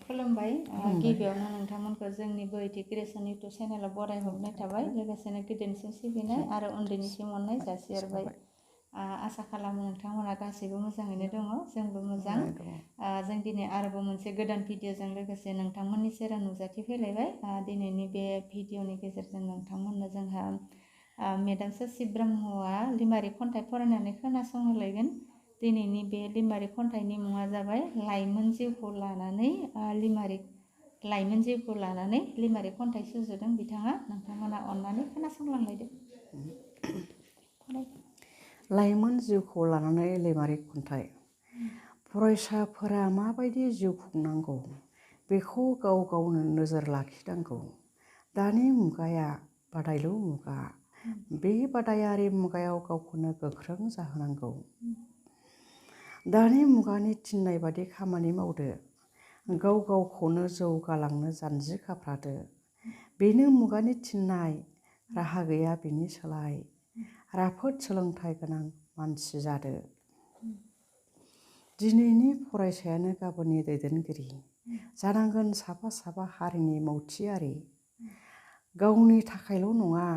खुलुमबाय गिबियावनो नोंथांमोनखौ जोंनि बोहैथि क्रिएसन इउटुब चेनेलाव बराय हरनाय थाबाय लोगोसेनो गिदिरसिम सिबिनाय आरो उन्दैनिसिम अननाय जासिहरबाय आसा खालामो नोंथांमोना गासैबो मोजाङैनो दङ जोंबो मोजां जों दिनै आरोबाव मोनसे गोदान भिडिअजों लोगोसे नोंथांमोननि सेराव नुजाथिफैलायबाय दिनैनि बे भिडिअनि गेजेरजों नोंथांमोननो जोंहा मेडाम ससि ब्रह्मआ लिमारिक खन्थाइ फरायनानै खोनासंहोलायगोन दिनैनि बे लिमारिक खन्थाइनि मुङा जाबाय लाइमोन जिउखौ लानानै लाइमोन जिउखौ लानानै लिमारिक खन्थाइ सुजुदों बिथाङा नोंथांमोना अननानै खोनासंलांलायदो लाइमोन जिउखौ लानानै लिमारिक खन्थाइ फरायसाफोरा माबायदि जिउ खुंनांगौ बेखौ गाव गावनो नोजोर लाखिनांगौ दानि मुगाया बादायलु मुगा बे बादायारि मुगायाव गावखौनो गोख्रों जाहोनांगौ दानि मुगानि थिननाय बादि खामानि मावदो गाव गावखौनो जौगालांनो जानजि खाफ्रादो बेनो मुगानि थिननाय राहा गैया बेनि सोलाय राफोद सोलोंथाइ गोनां मानसि जादो दिनैनि फरायसायानो गाबोननि दैदेनगिरि जानांगोन साफा साफा हारिनि मावथियारि गावनि थाखायल' नङा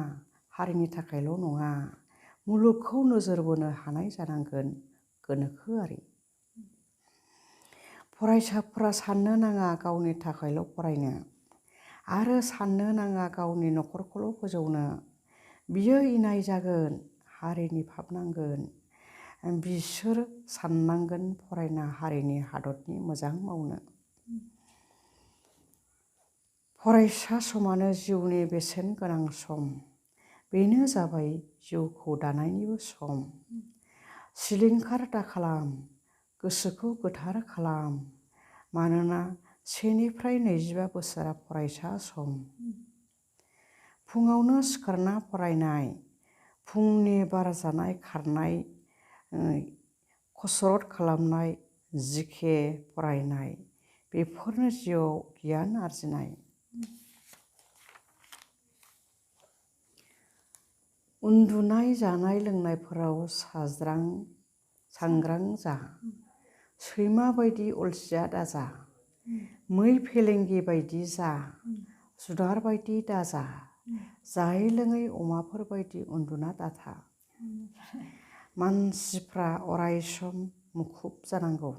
हारिनि थाखायल' नङा मुलुगखौ नोजोर बोनो हानाय जानांगोन गोनोखोआरि फरायसाफोरा साननो नाङा गावनि थाखायल' फरायनो आरो साननो नाङा गावनि न'खरखौल' फोजौनो बियो इनाय जागोन हारिनि फाबनांगोन बिसोर साननांगोन फरायना हारिनि हादरनि मोजां मावनो फरायसा समानो जिउनि बेसेन गोनां सम बेनो जाबाय जिउखौ दानायनिबो सम सिलिंखार दाखालाम गोसोखौ गोथार खालाम मानोना 1 निफ्राय 25 बोसोरा फरायसा सम फुङावनो सिखारना फरायनाय फुंनि बार जानाय खारनाय कसरत खालामनाय जिके फरायनाय बेफोरनो जिउआव गियान आरजिनाय उन्दुनाय जानाय लोंनायफोराव सांग्रां जा सैमा बायदि अलसिया दाजा मै फेलेंगि बायदि जा जुनार बायदि दाजा जायै लोङै अमाफोर बायदि उन्दुना दाथा मानसिफ्रा अरायसम मुखुब जानांगौ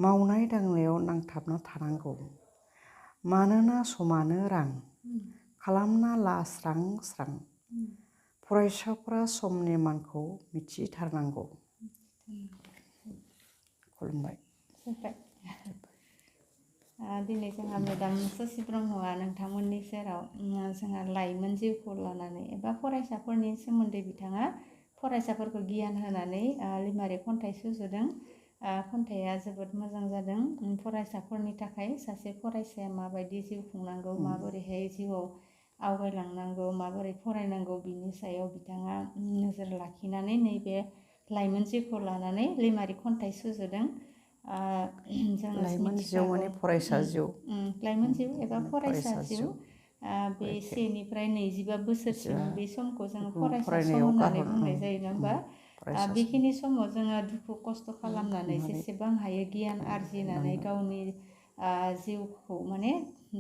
मावनाय दांनायाव नांथाबना थानांगौ मानोना समानो रां खालामना ला स्रां स्रां फरायसाफ्रा समनि मानखौ मिथिथारनांगौ खुलुमबाय दिनै जोंहा मेडाम ससि ब्रह्मआ नोंथांमोननि सेराव जोंहा लाइमोन जिउखौ लानानै एबा फरायसाफोरनि सोमोन्दै बिथाङा फरायसाफोरखौ गियान होनानै लिमारिक खन्थाइ सुजुदों खन्थाइया जोबोद मोजां जादों फरायसाफोरनि थाखाय सासे फरायसाया माबायदि जिउ खुंनांगौ माबोरैहाय जिउआव आवगायलांनांगौ माबोरै फरायनांगौ बिनि सायाव बिथाङा नोजोर लाखिनानै नैबे लाइमोन जिउखौ लानानै लिमारिक खन्थाइ सुजुदों जोङो मिथिखागौ फरायसा जिउ लाइमोन जिउ एबा फरायसा जिउ बे 1 निफ्राय 25 बोसोरसिम बे समखौ जोङो फरायसा सम होननानै बुंनाय जायो नङा होमबा बेखिनि समाव जोङो दुखु खस्थ' खालामनानै जेसेबां हायो गियान आरजिनानै गावनि जिउखौ माने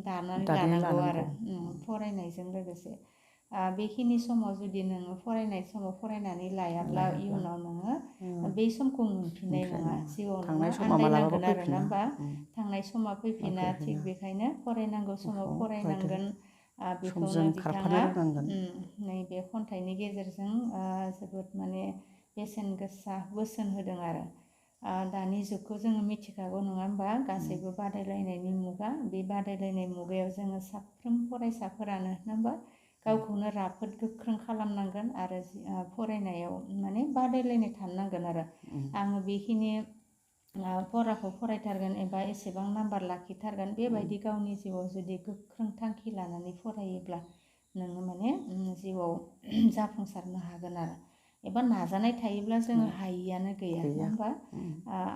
दानानै लानांगौ आरो फरायनायजों लोगोसे बेखिनि समाव जुदि नोङो फरायनाय समाव फरायनानै लायाब्ला इयुनाव नोङो बे समखौ मोनफिननाय नङा जिउआव नोङो आन्दायनांगोन आरो ना होमबा थांनाय समा फैफिना थिग बेखायनो फरायनांगौ समाव फरायनांगोन बेखौनो बिथाङा नैबे खन्थाइनि गेजेरजों जोबोद माने बेसेन गोसा बोसोन होदों आरो दानि जुगखौ जोङो मिथिखागौ नङा होमबा गासैबो बादायलायनायनि मुगा बे बादायलायनाय मुगायाव जोङो साफ्रोम फरायसाफोरानो नङा होमबा गावखौनो राफोद गोख्रों खालामनांगोन आरो फरायनायाव माने बादायलायनाय थानांगोन आरो आङो बेखिनि फराखौ फरायथारगोन एबा एसेबां नाम्बार लाखिथारगोन बेबायदि गावनि जिउआव जुदि गोख्रों थांखि लानानै फरायोब्ला नोङो माने जिउआव जाफुंसारनो हागोन आरो एबा नाजानाय थायोब्ला जोङो हायियानो गैया नङा होमबा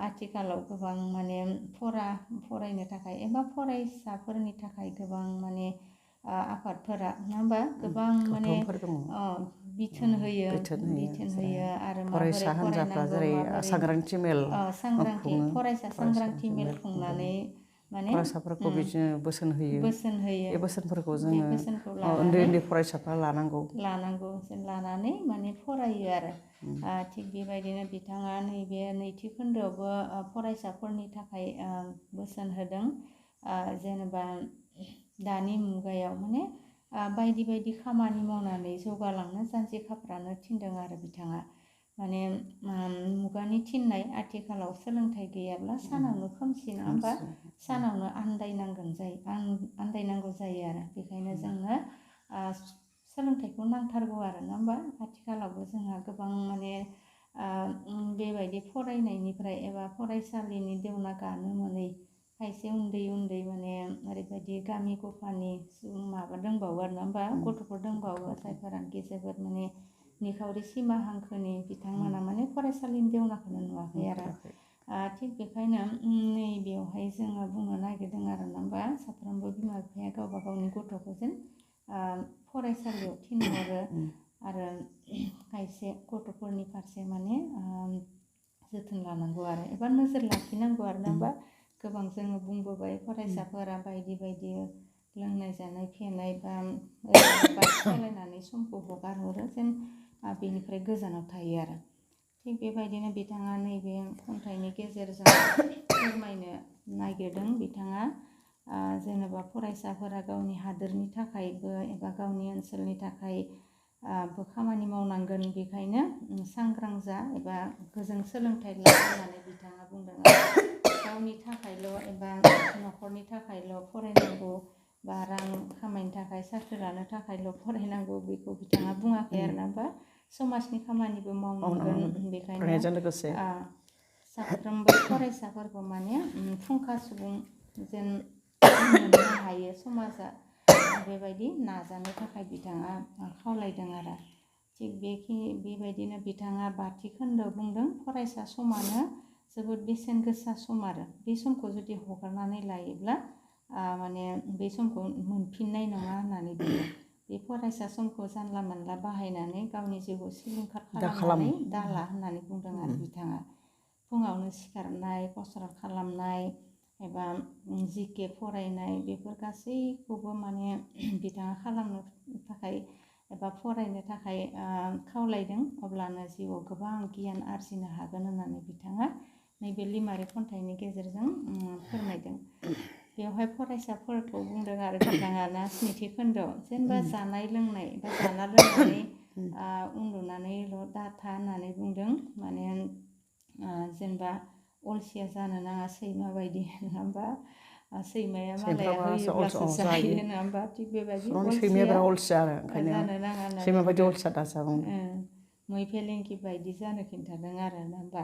आथिखालाव गोबां माने फरायनो थाखाय एबा फरायसाफोरनि थाखाय गोबां माने आफादफोरा नङा होमबा गोबां माने बिथोन होयो आरो माबोरै फरायनांगौ माबोरै सांग्रांथि मेल फरायसा सांग्रांथि मेल खुंनानै माने फरायसाफोरखौ बिदिनो बोसोन होयो बे बोसोनफोरखौ जोङो उन्दै फरायसाफ्रा लानांगौ लानानै माने फरायो आरो थिग बेबायदिनो बिथाङा नैबे नैथि खोन्दोआवबो फरायसाफोरनि थाखाय बोसोन होदों जेनेबा दानि मुगायाव माने बायदि बायदि खामानि मावनानै जौगालांनो जानजि खाफ्रानो थिनदों आरो बिथाङा माने मुगानि थिननाय आथिखालाव सोलोंथाइ गैयाब्ला सानावनो खोमसि नङा होमबा सानावनो आन्दायनांगौ जायो आरो बेखायनो जोंनो सोलोंथाइखौ नांथारगौ आरो नङा होमबा आथिखालावबो जोंहा गोबां माने बेबायदि फरायनायनिफ्राय एबा फरायसालिनि देवना गानो मोनै खायसे उन्दै माने ओरैबायदि गामि गफानि माबा दंबावो आरो नङा होमबा गथ'फोर दंबावो जायफोरानोखि जोबोद माने निखावरि सिमा हांखोनि बिथांमोना माने फरायसालिनि देवनाखौनो नुवाखै आरो थिग बेखायनो नैबेयावहाय जोङो बुंनो नागिरदों आरो नङा होमबा साफ्रोमबो बिमा बिफाया गावबा गावनि गथ'खौ जेन फरायसालियाव थिनहरो आरो खायसे गथ'फोरनि फारसे माने जोथोन लानांगौ आरो एबा नोजोर लाखिनांगौ आरो नङा होमबा गोबां जोङो बुंबोबाय फरायसाफोरा बायदि बायदि लोंनाय जानाय फेनाय बा बाइक सालायनानै समखौ हगारहरो जेन बेनिफ्राय गोजानाव थायो आरो थिग बेबायदिनो बिथाङा नैबे खन्थाइनि गेजेरजों फोरमायनो नागिरदों बिथाङा जेनेबा फरायसाफोरा गावनि हादोरनि थाखायबो एबा गावनि ओनसोलनि थाखाय खामानि मावनांगोन बेखायनो सांग्रां जा एबा गोजों सोलोंथाइ ला होननानै बिथाङा बुंदों गावनि थाखायल' एबा न'खरनि थाखायल' फरायनांगौ बा रां खामायनो थाखाय साख्रि लानो थाखायल' फरायनांगौ बेखौ बिथाङा बुङाखै आरो ना बा समाजनि खामानिबो मावनांगोन बेखायनो साफ्रोमबो फरायसाफोरखौ माने फुंखा सुबुं जेन मोननो हायो समाजा बेबायदि नाजानो थाखाय बिथाङा खावलायदों आरो थिग बेबायदिनो बिथाङा बाथि खोन्दोआव बुंदों फरायसा समानो जोबोद बेसेन गोसा सम आरो बे समखौ जुदि हगारनानै लायोब्ला माने बे समखौ मोनफिननाय नङा होननानै बुंदों बे फरायसा समखौ जानला मानला बाहायनानै गावनि जिउखौ सिलिंखार खालामनानै दाला होननानै बुंदों आरो बिथाङा फुङावनो सिखारनाय कसरत खालामनाय एबा जिके फरायनाय बेफोर गासैखौबो माने बिथाङा खालामनो थाखाय एबा फरायनो थाखाय खावलायदों अब्लानो जिउआव गोबां गियान आरजिनो हागोन होननानै बिथाङा नैबे लिमारि खन्थाइनि गेजेरजों फोरमायदों बेवहाय फरायसाफोरखौ बुंदों आरो बिथाङा ना स्निथि खोन्दोआव जेनेबा जानाय लोंनाय बा जाना लोंनानै उन्दुनानैल' दाथा होननानै बुंदों माने जेनेबा अलसिया जानो नाङा सैमा बायदि नङा होमबा सैमाया मालाया होयोब्लासो जायो नङा होमबा थिग बेबायदि अलसिया जानो नाङा होननानै मै फेलेंगि बायदि जानो खिन्थादों आरो ना होमबा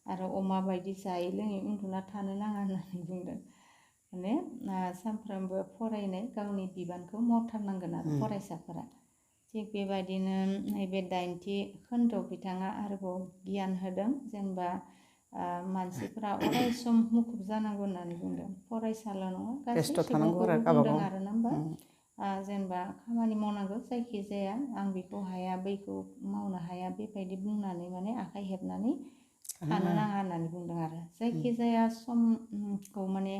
आरो अमा बायदि जायै लोङै उन्दुना थानो नाङा होननानै बुंदों माने सानफ्रोमबो फरायनाय गावनि बिबानखौ मावथारनांगोन आरो फरायसाफोरा थिग बेबायदिनो नैबे 8थि खोन्दोआव बिथाङा आरोबाव गियान होदों जेनेबा मानसिफोरा अराय सम मुखुब जानांगौ होननानै बुंदों फरायसाल' नङा गासै सुबुंखौबो बुंदों आरो ना होमबा जेनेबा खामानि मावनांगौ जायखिजाया आं बेखौ हाया बैखौ मावनो हाया बेबायदि बुंनानै माने आखाइ हेबनानै थानो नाङा होननानै बुंदों आरो जायखिजाया समखौ माने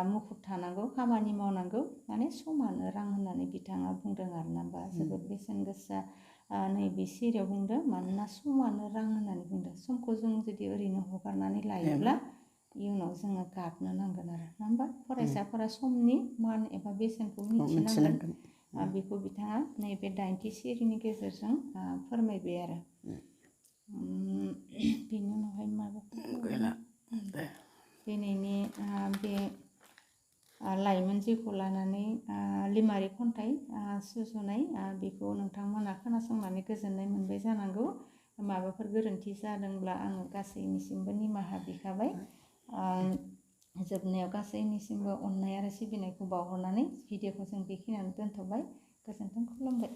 मुखुब थानांगौ खामानि मावनांगौ माने समानो रां होननानै बिथाङा बुंदों आरो ना होमबा जोबोद बेसेन गोसा नैबे सिरियाव बुंदों मानोना समानो रां होननानै बुंदों समखौ जों जुदि ओरैनो हगारनानै लायोब्ला इयुनाव जोङो गाबनो नांगोन आरो नङा होमबा फरायसाफोरा समनि मान एबा बेसेनखौ मिथिनांगोन बेखौ बिथाङा नैबे 8थि सिरिनि गेजेरजों फोरमायबाय आरो बेनि उनावहाय माबाफोर दिनैनि बे लाइमोन जिउखौ लानानै लिमारि खन्थाइ सुजुनाय बेखौ नोंथांमोना खोनासंनानै गोजोननाय मोनबाय जानांगौ माबाफोर गोरोन्थि जादोंब्ला आङो गासैनिसिमबो निमाहा बिखाबाय जोबनायाव गासैनिसिमबो अननाय आरो सिबिनायखौ बावहरनानै भिडिअखौ जों बेखिनियावनो दोनथ'बाय गोजोन्थों खुलुमबाय